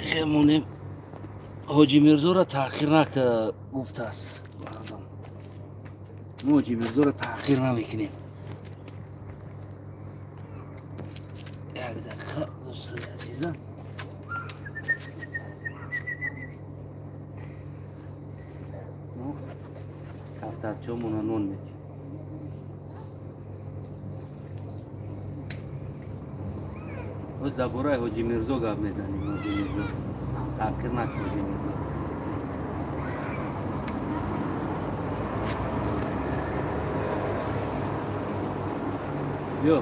Хемонем Ҳоҷи Мирзоро таъхир нака гуфтааст. Мо Ҳоҷи Мирзоро таъхир намекунем. Як дақиқа дӯстои азизам. Кафтарчиҳомона нон метиҳем. Боз дар бораи Ҳоҷи Мирзо гап мезанем. Ҳоҷи Мирзо таъхир накун, Ҳоҷи Мирзо. Биё.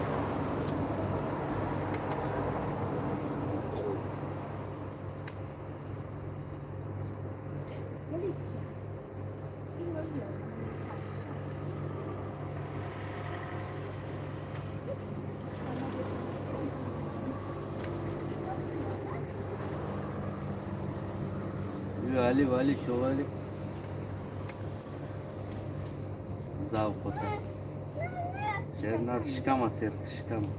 Вали, вали, шовали. Завқота. Шернар шикама сер, шикама.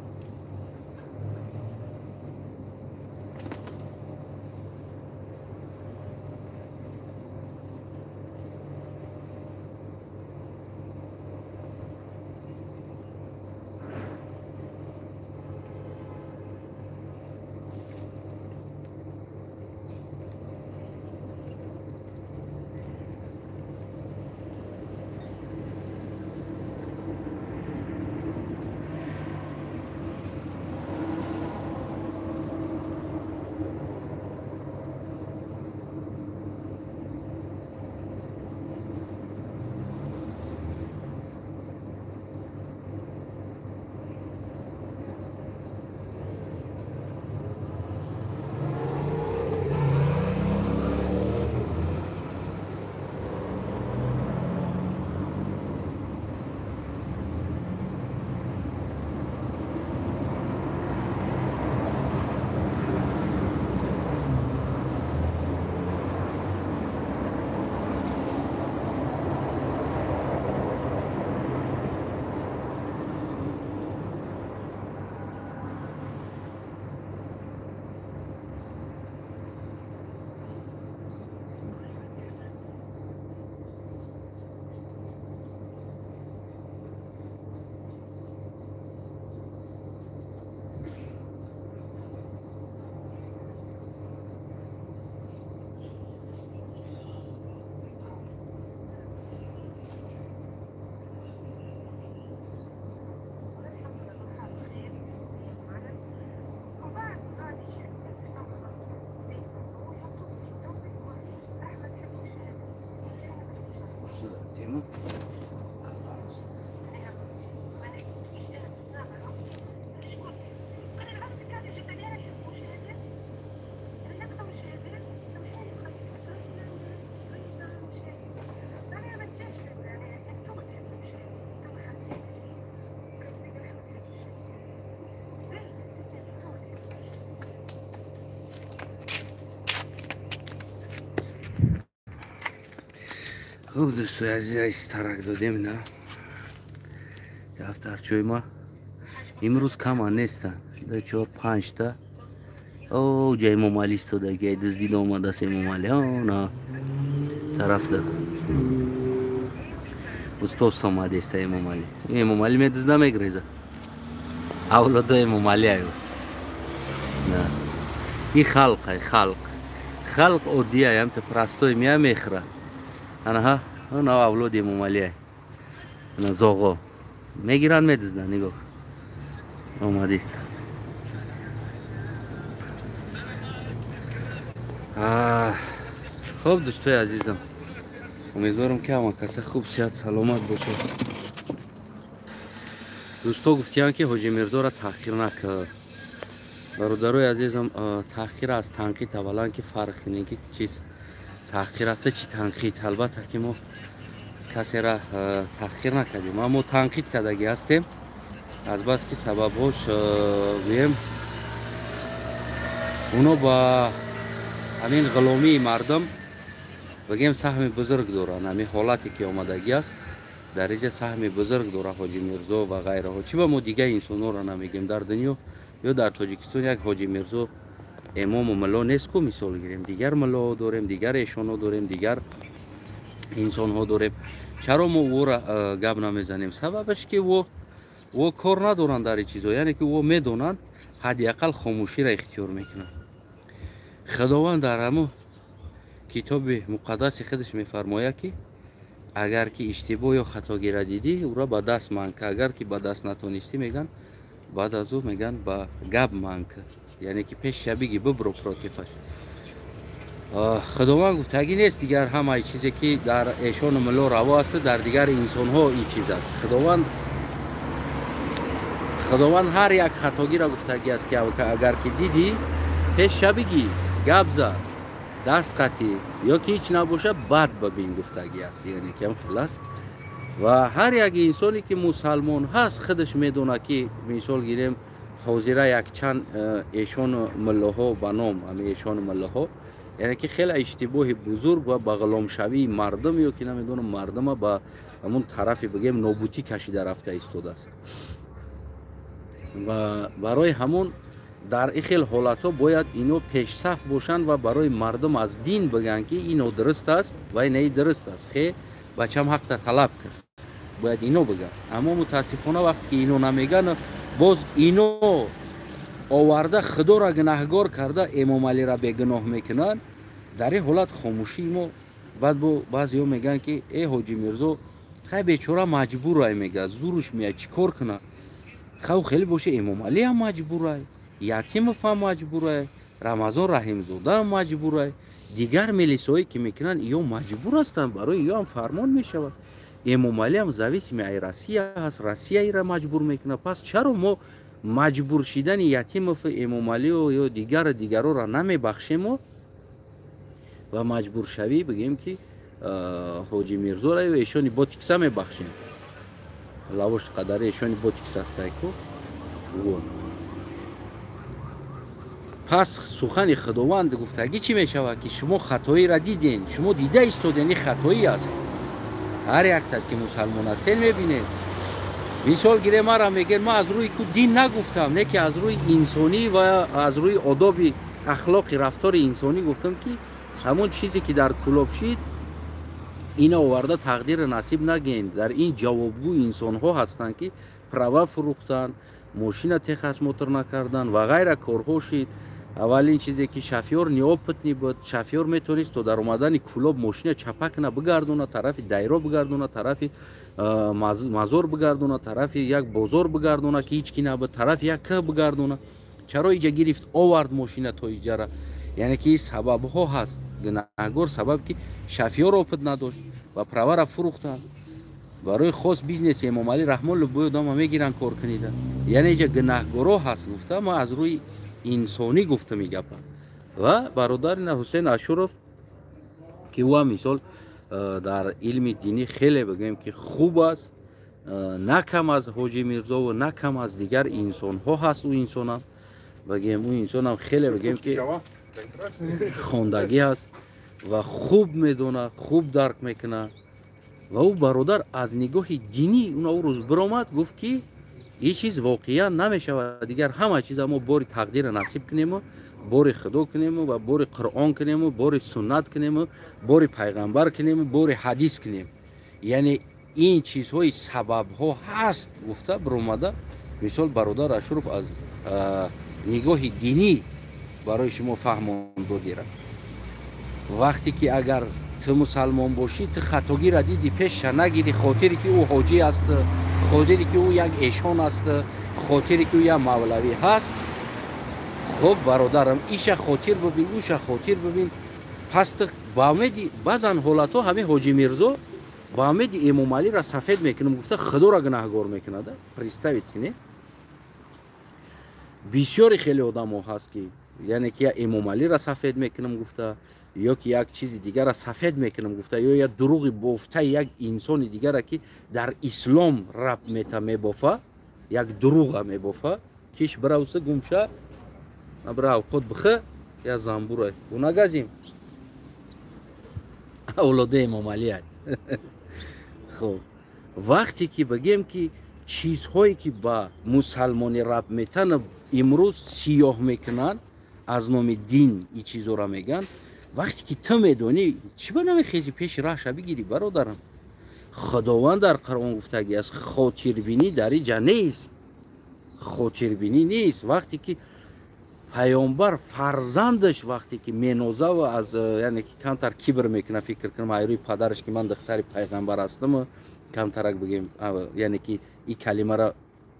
Хуб дӯстои азиз, раис тарак додем на дафтарчои ма имрӯз кама нестанд, 2 4 5 та. О, ҷа Эмомалӣ истодаги, дуздида омадааст Эмомалӣ. На тарафда устоз омадеста Эмомалӣ. Эмомалӣ медузда мегреза. Авлодо Эмомалӣ аю. На и халқ, халқ. Халқ оддия, ям та простой мия мехра. Анаҳа, ана авлоди Эмомалӣ. Ана зоғо. Мегиранд, медузданд, нигоҳ. Омадист. Хуб дӯстои азизам, умедворам ки ҳама каса хуб, сиҳат, саломат бошад. Дӯсто гуфтиянд ки Ҳоҷи Мирзоро таъхир накард. Бародарои азизам, таъхир аз танқид аввалан ки фарқ кунем ки чиз таъхир аст, чи танқид. Албатта ки мо касера таъхир накардем, аммо танқид кардагӣ ҳастем, азбаски сабабҳош гӯем оно ба ҳамин ғуломии мардум бигем саҳми бузург доранд. Ҳамин ҳолате ки омадагӣ аст, дар инҷа саҳми бузург дорад Ҳоҷи Мирзо ва ғайраҳо. Чӣ ба мо дигар инсонҳоро намегем дар дунё ё дар Тоҷикистон як Ҳоҷи Мирзо Имому мулло нест ку, мисол гирем, дигар муллоҳо дорем, дигар эшонҳо дорем, дигар инсонҳо дорем. Чаро мо ӯро гап намезанем? Сабабаш ки ӯ кор надоранд дар ин чизо, яъне ки ӯ медонанд, ҳадди ақал хомӯширо ихтиёр мекунанд. Худованд дар ҳамун китоби муқаддаси худаш мефармояд, ки агар ки иштибоҳ ё хатогира дидӣ, ӯро ба даст манъ ка. Агар ки ба даст натонистӣ, меган, баъд аз ӯ, меган, ба гап манъ ка, яъне ки пешша биги, бибро против аш. Худованд гуфтагӣ нест, дигар ҳамаи чизе ки дар эшону мулло раво аст, дар дигар инсонҳо ин чиз аст. Худованд ҳар як хатогиро гуфтагӣ аст, ки агар ки дидӣ, пешша бигӣ, гап зад, даст қатӣ ё ки ҳеҷ набошад, бад бибин, гуфтагӣ аст. Яъне ки ҳам хел аст. Ва ҳар як инсоне ки мусалмон ҳаст, худаш медонад, ки мисол гирем, ҳозира якчанд эшону муллоҳо ба ном ҳамин эшону муллоҳо, яъне ки хеле иштибоҳи бузург ва ба ғуломшавии мардум ё ки намедонам, мардума ба ҳамун тарафи, бигем, нобудӣ кашида рафта истодааст. Ва барои ҳамун дар ин хел ҳолатҳо бояд ино пешсаф бошанд ва барои мардум аз дин бигӯянд, ки ино дуруст аст ва инаи дуруст аст, хе бачам ҳақта талаб кард, бояд ино бигӯянд. Аммо мутаассифона, вақте ки ино намегӯянд, боз ино оварда худоро гунаҳгор карда, Эмомалиро бегуноҳ мекунанд. Дар ин ҳолат хомӯшии мо. Баъд бо баъзеҳо мегӯянд, ки э, Ҳоҷи Мирзо хай бечора маҷбурай, мега, зуруш меяд, чӣ кор кунад? Хав, хеле боша, Эмомалӣ ҳам маҷбурай, Ятимов ҳам маҷбурай, Рамазон Раҳимзода ҳам маҷбурай, дигар милисҳое ки мекунанд, ё маҷбур ҳастанд, барои ё ҳам фармон мешавад. Эмомалӣ ҳам зависимый ай Россия ҳаст, Россия ира маҷбур мекунад. Пас чаро мо маҷбур шидани Ятимову Эмомалиу ё дигару дигарора намебахшему ва маҷбуршавӣ, бигем, ки Ҳоҷи Мирзора ё эшони ботикса мебахшем? Лавош қадари эшони ботикс ҳастайку. Пас сухани Худованд гуфтагӣ чӣ мешавад, ки шумо хатоиро диден, шумо дида истоден, ин хатоӣ аст. Ҳар яктат ки мусалмон ҳастен, мебинед. Мисол гире, мара мегӯяд, ман аз рӯи ку дин нагуфтам, не ки аз рӯи инсонӣ ва аз рӯи одоби ахлоқи рафтори инсонӣ гуфтам, ки ҳамон чизе ки дар Кӯлоб шид, ина оварда тақдири насиб нагӯен. Дар ин ҷавобгӯ инсонҳо ҳастанд, ки права фурӯхтанд, мошина техосмотр накардан ва ғайра корҳо шид. Аввалин чизе ки шофёр неопытный буд. Шофёр метавонист то дар омадани Кӯлоб мошина чапа кина, бигардона, тарафи дайро бигардона, тарафи мазор бигардона, тарафи як бозор бигардона, ки ҳеҷ ки набуд, тарафи як кӯҳ бигардона. Чаро иҷа гирифт, овард мошина то иҷара? Яъне ки сабабҳо ҳаст, гунаҳгор сабаб ки шофёр опыт надошт ва права ра фурӯхтанд барои хос бизнеси Эмомалӣ Раҳмон. Любой одама мегиранд, кор кунида. Яъне иҷа гунаҳгоро ҳаст, гуфта, ман аз рӯи инсонӣ гуфтам и гапа. Ва бародари Ҳусейн Ашуров, ки ӯ ҳам, мисол, дар илми динӣ хеле, бигӯем, ки хуб аст, на кам аз Ҳоҷи Мирзову на кам аз дигар инсонҳо ҳаст, ӯ инсонам, бигӯем, ӯ инсонам хеле, бигӯем, ки хондагӣ аст ва хуб медонад, хуб дарк мекунад. Ва ӯ бародар аз нигоҳи динӣ уна ӯ рӯз биромад, гуфт, ки ин чиз воқеан намешавад. Дигар ҳама чиза мо бори тақдира насиб кунему, бори Худо кунему ва бори Қуръон кунему, бори суннат кунему, бори пайғамбар кунему, бори ҳадис кунем, яъне ин чизҳои сабабҳо ҳаст, гуфта биромада. Мисол, бародар Ашуров аз нигоҳи динӣ барои шумо фаҳмон додира. Вақте ки агар ту мусалмон бошӣ, ту хатогиро дидӣ, пешша нагирӣ, хотире ки ӯ ҳоҷӣ аст, хотире ки ӯ як эшон аст, хотире ки ӯ як мавлавӣ ҳаст. Хуб, бародарам, иша хотир бибин, уша хотир бибин. Пас ту ба умеди баъзан ҳолатҳо ҳамин Ҳоҷи Мирзо ба умеди Эмомалиро сафед мекунам гуфта, Худоро гунаҳгор мекунад. Представить кунед, бисёри хеле одамо ҳаст, ки яъне ки я Эмомалиро сафед мекунам гуфта, ё ки як чизи дигарро сафед мекунам гуфта, ё як дурӯғи бофтаи як инсони дигара, ки дар ислом раб мета мебофа, як дурӯға мебофа, киш биравса, гумша набра, авқот бихы, я замбура унагазим, авлодаи Эмомалия. Хуб, вақте ки бигем, ки чизҳое ки ба мусалмонӣ раб метана, имрӯз сиёҳ мекунанд. Аз номи дин и чизора меган. Вақте ки ту медонӣ, чӣ ба намехези, пеши раҳша бигирӣ, бародарам? Худованд дар Қуръон гуфтагӣ аст, хотирбинӣ дар иҷа нест, хотирбинӣ нест. Вақте ки паёмбар фарзандаш, вақте ки менозава аз, яъне ки камтар кибр мекунад, фикр кунам, айрӯи падараш, ки ман духтари пайғамбар ҳастам, камтарак бигем, яъне ки и калимара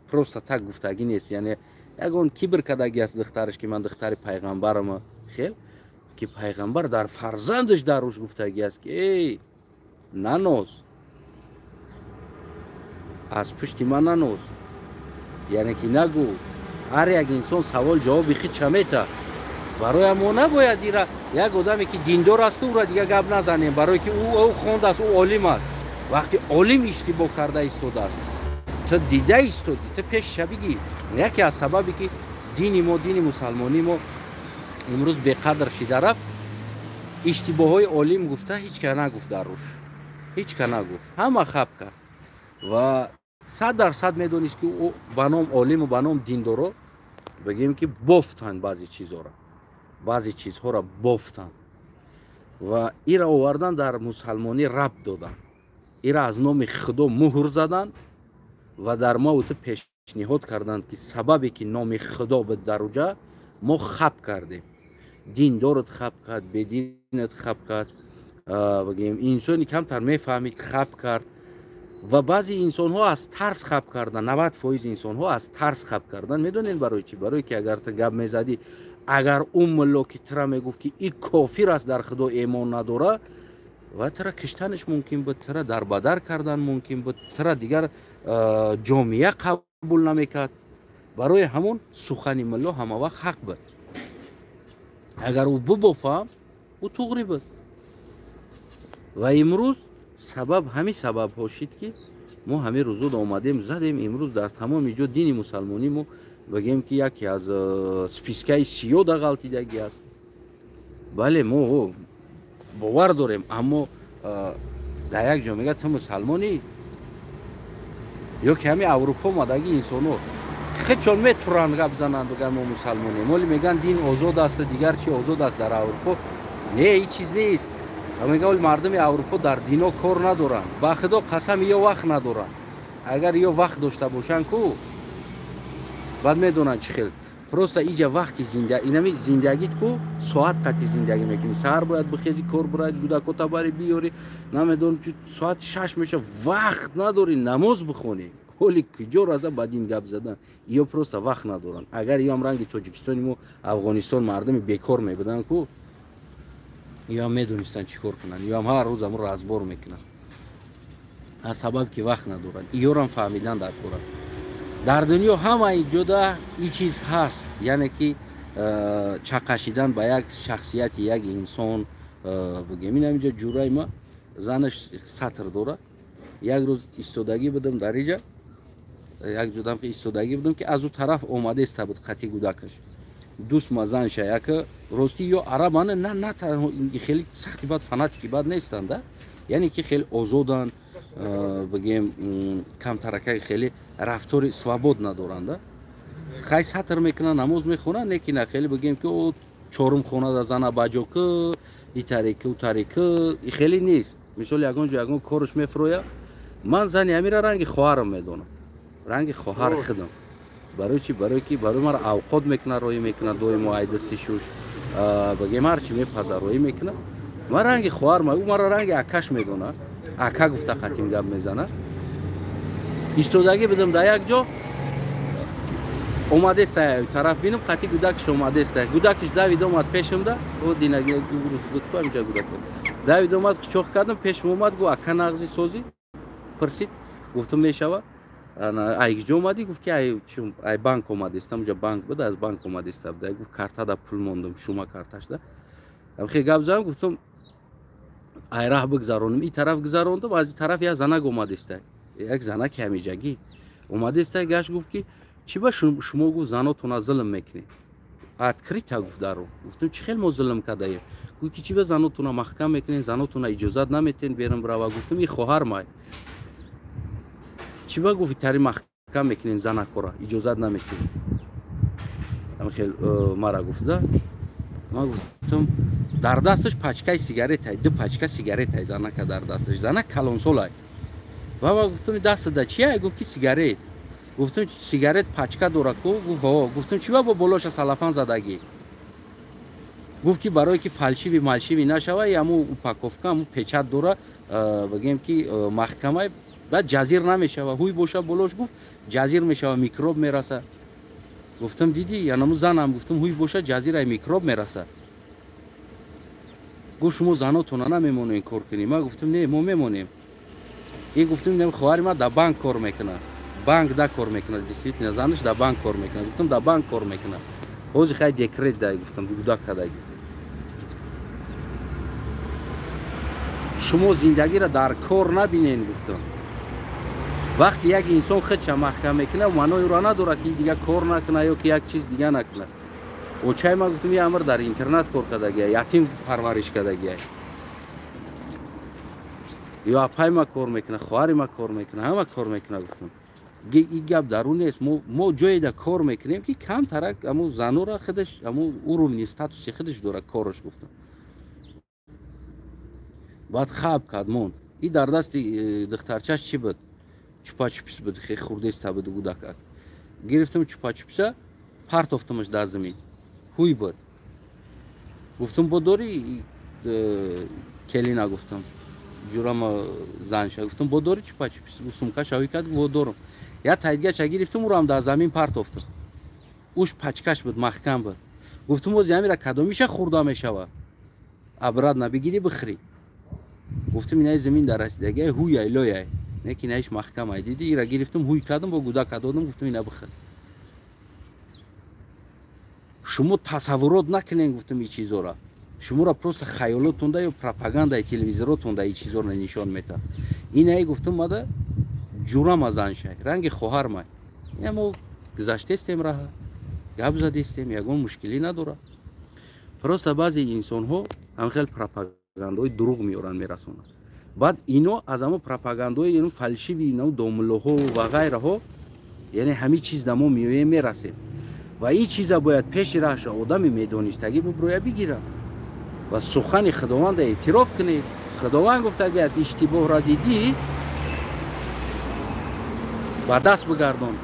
просто так гуфтагӣ нест, яъне ягон кибр кардагӣ аст духтараш, ки ман духтари пайғамбарам. Хел ки пайғамбар дар фарзандаш дар рӯш гуфтагӣ аст, ки эй, наноз, аз пушти ман наноз, яъне ки нагӯ. Ҳар як инсон савол ҷавоби хича мета. Барои мо набояд ира як одаме ки диндор аст, ӯра дига гап назанем, барое ки ӯ хондааст, ӯ олим аст. Вақте олим иштибоҳ карда истодааст, ту дида истодӣ, ту пешша бигир. Яке аз сабабе ки дини мо, дини мусалмонии мо имрӯз беқадр шида рафт, иштибоҳҳои олим гуфта ҳеҷ ка нагуфт, дар рӯш ҳеҷ ка нагуфт, ҳама хаб кард. Ва 100% медонист, ки ӯ ба ном олиму ба ном диндоро, бигем, ки бофтанд баъзе чизҳоро, баъзе чизҳоро бофтанд ва ира овардан, дар мусалмонӣ рабт доданд, ира аз номи Худо муҳр заданд ва дар мо ту пешниҳод карданд, ки сабабе ки номи Худо буд дар уҷа, мо хаб кардем. Диндорат хаб кард, бединат хаб кард, бигем, инсони камтар мефаҳмид, хаб кард. Ва баъзе инсонҳо аз тарс хаб карданд, 90% инсонҳо аз тарс хаб карданд. Медонед барои чӣ? Барое ки агар ту гап мезадӣ, агар ӯ мулло ки тура мегуфт, ки и кофир аст, дар Худо эмон надора, ва тура киштанаш мумкин буд, тура дарбадар кардан мумкин буд, тура дигар ҷомеа қабул намекард. Барои ҳамон сухани мулло ҳама вақт ҳақ буд. Агар ӯ бибофам, ӯ туғрӣ буд. Ва имрӯз сабаб ҳамин сабабҳо шид, ки мо ҳамин рӯзода омадем, задем. Имрӯз дар тамоми ҷо дини мусалмонӣ мо, бигем, ки яке аз спискаи сиёда ғалтидагӣ аст. Бале, мо бовар дорем, аммо дар як ҷо мегӯяд, ту мусалмонӣ ё ки ҳамин Аврупо омадагӣ инсонҳо хечон метуранд гап зананд, бигӯянд, мо мусалмонем. Оли мегӯянд, дин озод аст, дигар чи озод аст. Дар Аврупо не, ҳеҷ чиз нест. Мегӯянд, оли мардуми Аврупо дар дино кор надоранд. Ба Худо қасам, ё вақт надоранд. Агар ё вақт дошта бошанд ку, баъд медонанд чӣ хел. Просто иҷа вақти зинда, инами зиндагит ку соат қати зиндагӣ мекунӣ. Саҳар бояд бихези, кор бурад, кӯдакота бари, биёрӣ, намедонам, соати 6 меша, вақт надорӣ намоз бихонӣ. Ҳоли куҷо раза ба дин гап задан? Ё просто вақт надоранд. Агар ёам ранги Тоҷикистони мо, Афғонистон мардуми бекор мебуданд ку, ёам медонистанд чӣ кор кунанд, ёам ҳар рӯз амро разбор мекунанд. Аз сабаб ки вақт надоранд, иёрам фаҳмидан дар кор аст. Дар дунё ҳамаи ҷода и чиз ҳаст, яъне ки чақашидан ба як шахсияти як инсон, бигем. Ин ҳаминҷа ҷураи ма занаш сатр дорад. Як рӯз истодагӣ будам дар иҷа, як ҷудам ки истодагӣ будам, ки аз ӯ тараф омадеста буд қати гудакаш, дӯст ма занша яка. Ростӣ, ё арабана, на танҳо хеле сахти бад фанатики бад нестанд, да, яъне ки хеле озоданд, бигем, камтаракаи хеле рафтори свобод надоранд. Хай, сатр мекунанд, намоз мехонанд, не ки на хеле, бигем, ки о чорум хонада зана баҷо ки и тарики у тарики хеле нест. Мисол, ягон ҷо ягон корш мефурӯя. Ман зани амира ранги хоҳарам медонам, ранги хоҳар худам. Барои чи? Барои ки барои мара авқот мекунад, роӣ мекунад доимо, ай дасти шуш, бигем, ҳарчи мепаза, роӣ мекунад. Ман ранги хоҳар, ӯ мара ранги акаш медонад, ака гуфта қатим гап мезанад. Истодагӣ будам дар як ҷо, омадеста тараф, бинам, қати гудакиш омадеста. Гудакиш давид омад пешамда. О, динаги гудак давид омад, қучоқ кардам, пешам омад, гу, ака, нағзи, созӣ? Пурсид. Гуфтам, мешава. Ай ҷо омадӣ? Гуфт, ки ай банк омадестам. Уҷа банк буд, аз банк омадеста буда. Гуфт, картада пул мондам, шума карташда хе гап задам. Гуфтам, ай раҳ бигзаронем. И тараф гузарондам, аз и тараф як занак омадеста, як занаки ҳамиҷагӣ омадеста, гашт, гуфт, ки чӣ ба шумо, гуфт, занотона зулм мекунед? Открыто гуфт даро. Гуфтам, чӣ хел мо зулм кардаем? Гуфт, ки чӣ ба занотона маҳкам мекунед, занотона иҷозат наметен берун бирава? Гуфтам, и хоҳар май. Чӣ ба, гуфт, тари маҳкам мекунед, занакора иҷозат наметен? Хел мара гуфта. Ман гуфтам дар дасташ пачкаи сигаретай, 2 пачка сигаретай занака дар дасташ, занак калонсолай. Ва ман гуфтам дастада чия? Гуфт ки сигарет. Гуфтам сигарет пачка дора ку? Гуфт ҳо. Гуфтам чӣ ба болоша салафан задагӣ? Гуфт ки барое ки фальшиви малшиви нашава, яму упаковка, аму печат дора, бигем ки маҳкамай, баъд ҷазир намешава. Ҳуй боша болош, гуфт ҷазир мешава, микроб мераса. Гуфтам диди, янаму занам, гуфтам ҳуй боша ҷазирай микроб мераса. Гуфт шумо занотона намемонем кор кунем. Ман гуфтам не, мо мемонем. Ин гуфтам не, хоҳари ман дар банк кор мекунад. Банк да кор мекунад, действительно занаш дар банк кор мекунад. Гуфтам дар банк кор мекунад. Ҳозир хай декрет дай, гуфтам гудак кадаги. Шумо зиндагиро дар кор набинен, гуфтам. Вақте як инсон худша маҳкам мекунад, маънои ӯро надорад ки дига кор накунад ё ки як чиз дига накунад. Очай ма гуфтам я амр дар интернат кор кардагия, ятим парвариш кардагия. Ё апай ма кор мекунад, хоҳари ма кор мекунад, ҳама кор мекунад, гуфтам. Ин гап дар ӯ нест. Мо ҷое кор мекунем ки камтарак аму занора худаш, аму уровни статуси худаш дорад кораш, гуфтам. Баъд хаб кард, монд. И дар дасти духтарчаш чӣ буд? Чупа-чупис буд, хеле хурдеста буд гудакак. Гирифтам чупа-чуписа, партофтамаш дар замин. Ҳуй буд. Гуфтам бо дори келина, гуфтам. Ҷурама занша. Гуфтам бо дори чупа-чупис. Сумкаша ҳуй кард, бо дорам. Я тайдгаша гирифтам, ӯро ҳам дар замин партофтам. Уш пачкаш буд, маҳкам буд. Гуфтам бози ҳамира кадомиша хурда мешава? Обратно бигирӣ бихӯрӣ. Гуфтам инаи замин дар расидагиай, ҳуяй, лояй. Не ки инаиш маҳкамай. Диди, ира гирифтам, ҳуй кардам, бо гудака додам, гуфтам ина бихӯр. Шумо тасаввурот накунен, гуфтам, ин чизора. Шуморо просто хаёлотонда ё пропагандаи телевизоротонда ин чизоро нишон метаҳад. Инаи гуфтам мада ҷурама заншай, ранги хоҳармай. Ина мо гузаштестем раҳа, гап задестем, ягон мушкилӣ надорад. Просто баъзе инсонҳо ҳам хел пропагандаҳои дурӯғ меоранд, мерасонанд. Баъд ино аз ҳамо пропагандаҳои фальшиви ино домуллоҳо ва ғайраҳо, яъне ҳамин чиз да мо меоем мерасем. Ва ин чиза бояд пеши раҳша одами медонистагӣ биброя бигирад ва сухани Худованда эътироф кунед. Худованд гуфтаги аз иштибоҳро дидӣ, ба даст бигардон,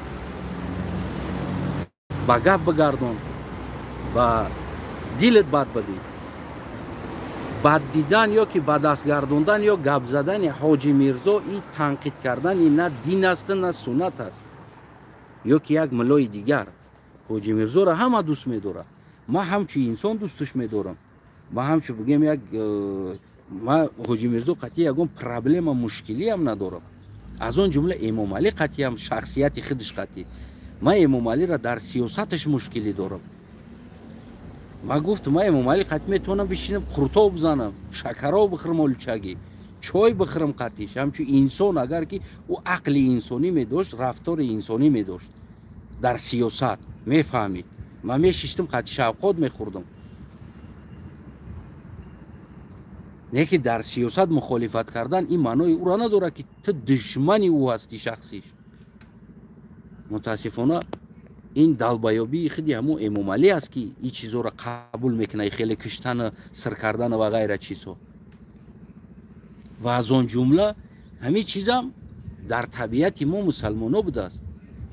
ба гап бигардон, ба дилат бад бибин. Бад дидан ё ки ба даст гардондан ё гап задани Ҳоҷи Мирзо ин танқид кардани на дин аст, на суннат аст, ё ки як миллои дигар. Ҳоҷи Мирзоро ҳама дӯст медорад. Ман ҳамчун инсон дӯсташ медорам. Ман ҳамчун бигем як ман Ҳоҷи Мирзо қатъи ягон проблема мушкилиам надорам. Аз он ҷумла Эмомалӣ қатъиам шахсияти худаш қатъи. Ман Эмомалиро дар сиёсаташ мушкилӣ дорам. Ман гуфтам ман Эмомалӣ қатъи метавонам бишинам қуртоб бизанам, шакароб бихӯрам, олучагӣ, чой бихӯрам қатъиш. Ҳамчун инсон агар ки ӯ ақли инсонӣ медошт, рафтори инсонӣ медошт дар сиёсат, мефаҳмид. Ман мешиштам қатъи шавқот мехӯрдам. Не ки дар сиёсат мухолифат кардан ин маънои ӯро надорад ки ту душмани ӯ ҳастӣ шахсиш. Мутаассифона ин далбаёбии худи ҳамун Эмомалӣ аст ки ин чизоро қабул мекунад, хеле киштану сир кардану ва ғайра чизҳо. Ва аз он ҷумла ҳамин чизам дар табиати мо мусалмоно будааст.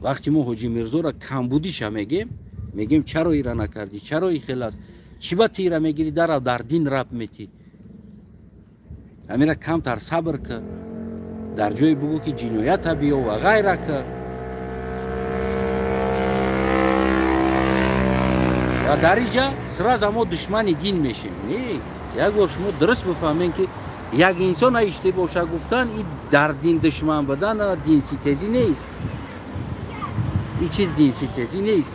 Вақте мо Ҳоҷи Мирзоро камбудиша мегем, мегем чаро ира накардӣ, чаро ин хел аст, чӣ ба ту ира мегирӣ, дарав дар дин раб метӣ. Ҳамира камтар сабр кӣ, дар ҷое бугӯ ки ҷиноята биё ва ғайра кӣ. Ва дар инҷа сразу мо душмани дин мешем. Не, як бор шумо дуруст бифаҳмем ки як инсон иштибоҳша гуфтан ин дар дин душман будан динситезӣ нест. Ин чиз динситезӣ нест.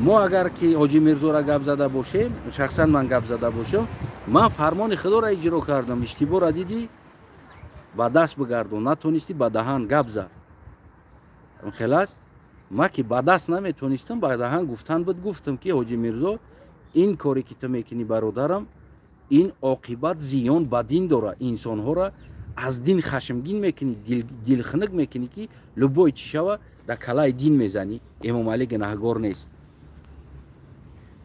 Мо агар ки Ҳоҷи Мирзоро гап зада бошем, шахсан ман гап зада бошам, ман фармони Худоро иҷро кардам. Иштибоҳро дидӣ, ба даст бигардон, натонистӣ ба даҳан гап зад. Хел аст? Ман ки ба даст наметонистам, ба даҳан гуфтан буд, гуфтам ки Ҳоҷи Мирзо, ин коре ки ту мекунӣ бародарам, ин оқибат зиён ба дин дорад. Инсонҳоро аз дин хашмгин мекунӣ, дилхунук мекунӣ ки любой чӣ шава дар калаи дин мезанӣ. Эмомалӣ гунаҳгор нест.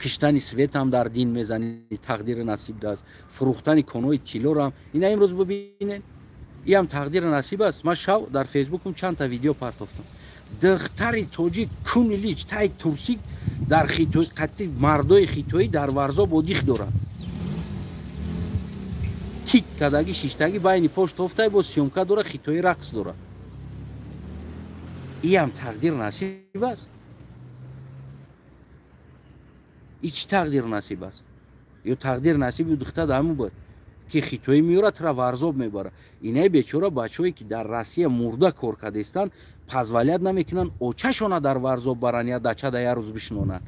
Киштани светам дар дин мезанӣ, тақдири насиб даст. Фурӯхтани конои тиллорам ина имрӯз бибинед, иам тақдири насиб аст. Ман шав дар фейсбукум чандта видео партофтам. Духтари тоҷик куни лич тай турсик дар хитои қатти мардои хитоӣ дар Варзоб одих дорад. Тит кадаги шиштаги байни пош тофтай бо съёмка дора, хитоӣ рақс дора. Иам тақдир насиб аст. И чӣ тақдир насиб аст? Ё тақдир насиби духтар ҳамун буд ки хитоӣ меёрад, тура Варзоб мебарад. Инаи бечора бачаҳое ки дар Россия мурда кор кардастанд, позволят намекунанд очашона дар Варзоб баранд, я дачада як рӯз бишинонанд,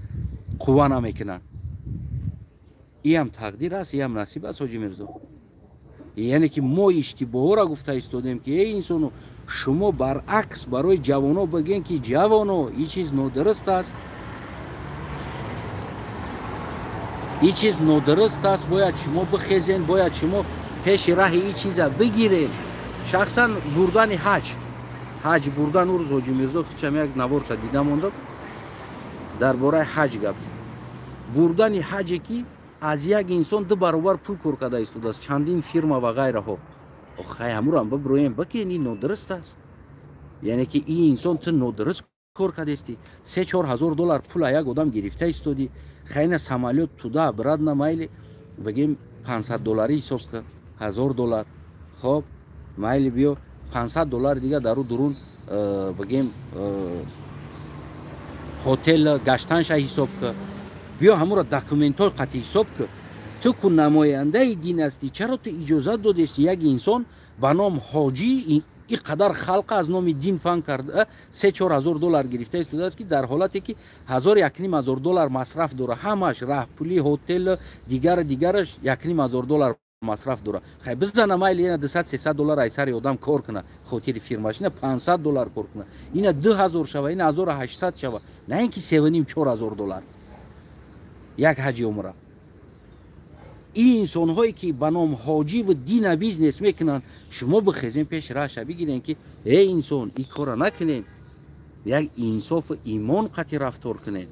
қувва намекунанд. Иам тақдир аст, иам насиб аст, ҳоҷи Мирзо. Яъне ки мо иштибоҳоро гуфта истодем ки эй инсону, шумо баръакс барои ҷавоно бигӯен ки ҷавоно, ин чиз нодуруст аст, ин чиз нодуруст аст, бояд шумо бихезен, бояд шумо пеши раҳи ин чиза бигирен. Шахсан бурдани ҳаҷ, ҳаҷ бурдан, ӯ рӯз ҳоҷи Мирзо хичам як наворша дида мондам дар бораи ҳаҷ гап. Бурдани ҳаҷе ки аз як инсон 2 баробар пул кор карда истодааст, чандин фирма ва ғайраҳо. Охай ҳамуро биброем, бикен, ин нодуруст аст. Яъне ки ин инсон ту нодуруст кор кардасти, 3-4 ҳазор доллар пула як одам гирифта истодӣ. Хайна самолёт туда обратно майли бигем 500 долларӣ ҳисоб кар, 1000 доллар. Хоб майли биё 500 доллар дига дару дурун бигем хотел гаштанша ҳисоб кар. Биё ҳамуро документҳои қатъи ҳисоб кар. Ту ку намояндаи дин ҳастӣ, чаро ту иҷозат додести як инсон ба ном ҳоҷӣ ин қадар халқа аз номи дин фан карда 3-4 ҳазор доллар гирифта истодааст, ки дар ҳолате ки 1,5 ҳазор доллар масраф дора, ҳамаш раҳпулӣ, ҳотел, дигар дигараш 1,5 ҳазор доллар масраф дора. Хай бизана майли ина 200-300 доллар ай сари одам кор куна, хотири фирмаш ина 500 доллар кор куна, ина 2000 шава, ина 1800 шава, на ин ки 3,5-4 ҳазор доллар як ҳаҷи умра. Ин инсонҳое ки ба ном ҳоҷӣ ва дина бизнес мекунанд, шумо бихезен пеш раҳша бигирен ки эй инсон, ин кора накунен, як инсофу имон қатъи рафтор кунен.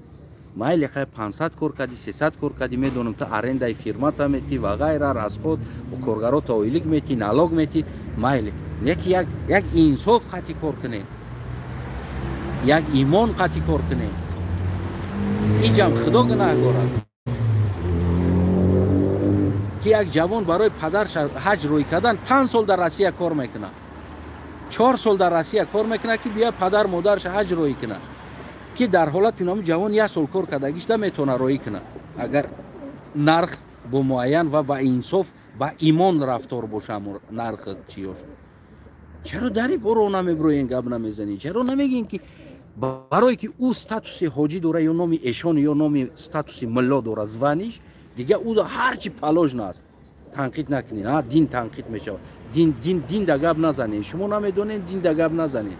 Майли хай 500 кор кардӣ, 300 кор кардӣ, медонам ту арендаи фирмата метӣ ва ғайра, расход коргарота ойлик метӣ, налог метӣ, майли не ки як инсоф қатъи кор кунен, як имон қатъи кор кунен. Иҷам худо гунаҳгор аст ки як ҷавон барои падарш ҳаҷ рӯй кардан 5 сол дар Россия кор мекунад, 4 сол дар Россия кор мекунад ки бия падар модарш ҳаҷ рӯй кунад, ки дар ҳолати номи ҷавон 1 сол кор кардагиш наметавонад рӯй кунад, агар нарх бо муайян ва ба инсоф, ба имон рафтор боша нарх чиёш. Чаро дар боро намеброен, гап намезанед? Чаро намегӯен ки барое ки ӯ статуси ҳоҷӣ дора ё номи эшон ё номи статуси мулло дора, званиш дига ӯ ҳарчи положено аст, танқид накунед. А дин танқид мешавад. Дин дин дин да гап назанед. Шумо намедонед, дин да гап назанед.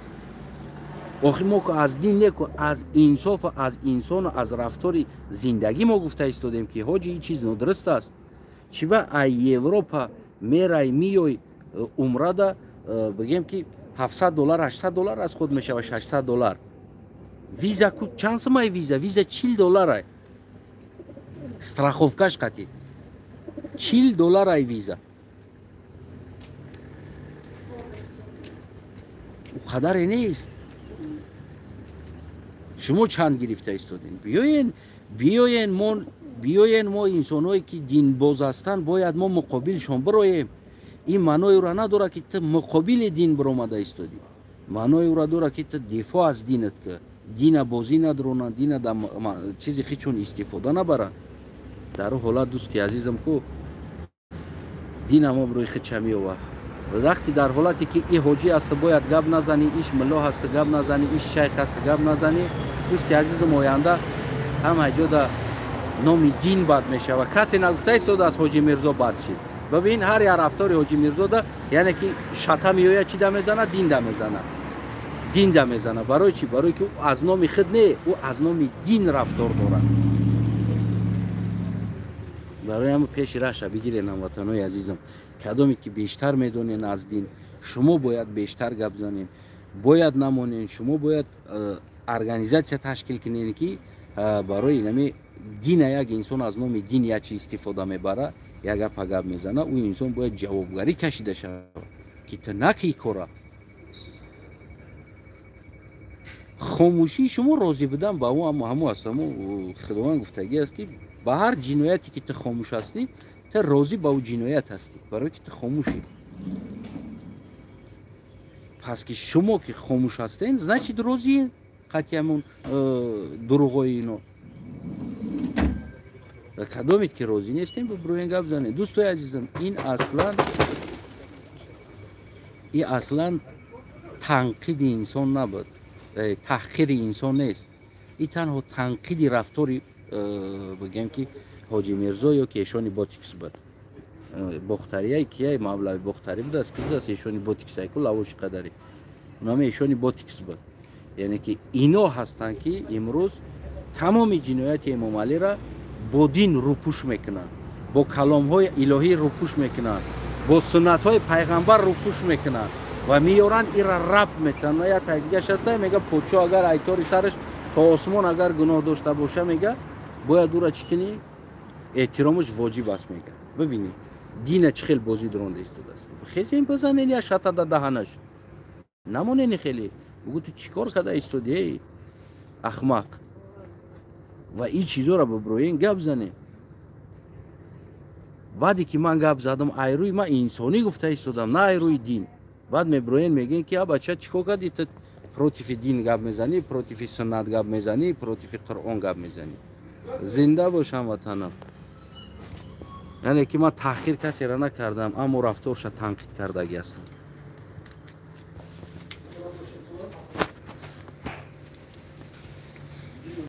Охи мо аз дин не, ку аз инсоф, аз инсону аз рафтори зиндагӣ мо гуфта истодем ки ҳоҷи ин чиз нодуруст аст. Чӣ ба ай Европа мерай миёй умрада бигем ки 700 доллар, 800 доллар аз худ мешавад, 600 доллар. Виза ку чанд сумай виза? Виза 40 доллар ай. Страховкаш қатӣ 40 доллар ай виза. Ӯ қадаре нест. Шумо чанд гирифта истодем? Биёен, биёен мо, биёен мо инсонҳое ки динбоз ҳастанд, бояд мо муқобилшон бироем. Ин маънои ӯро надорад ки ту муқобили дин биромада истодӣ. Маънои ӯро дорад ки ту дифоъ аз динат ки дина бозӣ надронанд, дина дар чизи хичун истифода набаранд. Дар ӯ ҳолат дӯсти азизам ку дина мо рӯи хича меовад. Вақти дар ҳолате ки и ҳоҷӣ аст бояд гап назанӣ, иш мулло ҳаст гап назанӣ, иш шайх аст гап назанӣ, дӯсти азизам оянда ҳама ҷода номи дин бад мешавад. Касе нагуфта истодааст ҳоҷи Мирзо бад шид. Бибин ҳар як рафтори ҳоҷи Мирзода, яъне ки шата меояд, чӣ да мезанад? Дин да мезанад. Дин да мезанад. Барои чӣ? Барои ки ӯ аз номи худ не, ӯ аз номи дин рафтор дорад. Барои ҳама пеши раҳша бигирен ҳамватанои азизам. Кадоме ки бештар медонен аз дин, шумо бояд бештар гап занен, бояд намонен, шумо бояд организатсия ташкил кунен ки барои инами Дина як инсон аз номи дин як чи истифода мебара, як гапа гап мезана, ӯ инсон бояд ҷавобгарӣ кашида шавад, ки ту накӣ кора. Хомӯшии шумо розӣ будан ба ӯ ҳамо аст. Ҳамо Худованд гуфтагӣ аст, ки ба ҳар ҷинояте ки ту хомӯш ҳастӣ, ту розӣ ба ӯ ҷиноят ҳастӣ, барое ки ту хомӯшӣ. Пас ки шумо ки хомӯш ҳастен, значит розиен қатъи ҳамон дурӯғои ино. Ва кадомед ки розӣ нестем, бибурӯен гап занед. Дӯстои азизам, ин аслан танқиди инсон набуд, таҳқири инсон нест. Ин танҳо танқиди рафтори бигем ки Ҳоҷи Мирзо ё ки эшони Ботикс буд. Бохтарияй кияй мавлави Бохтарӣ будааст, ки будааст эшони Ботикс, айку лавоши қадари номи эшони Ботикс буд. Яъне ки ино ҳастанд, ки имрӯз тамоми ҷинояти Эмомалиро бо дин рӯпӯш мекунанд, бо каломҳои илоҳӣ рӯпӯш мекунанд, бо суннатҳои пайғамбар рӯпӯш мекунанд ва меёранд ира раб метаванд. Як тай дигаш ҳаста, мега подшоҳ агар айтори сараш то осмон агар гуноҳ дошта боша, мега бояд ӯра чӣ кунӣ? Эҳтиромаш воҷиб аст, мега. Бибинед, дина чӣ хел бозӣ дронда истодааст. Хезен бизанен я шата да даҳанаш. Намонени хеле. Бугӯ ту чӣ кор карда истоди, эй ахмақ? Ва ин чизоро биброен гап занем. Баъде ки ман гап задам, айрӯи ман инсонӣ гуфта истодам, на айрӯи дин. Баъд меброен мегӯен ки а бача чӣ кор кардӣ, ту против дин гап мезанӣ, против суннат гап мезанӣ, против Қуръон гап мезанӣ. Зинда бош ҳамватанам. Яъне ки ман таҳқир касеро накардам, аммо рафторша танқид кардагӣ ҳастам.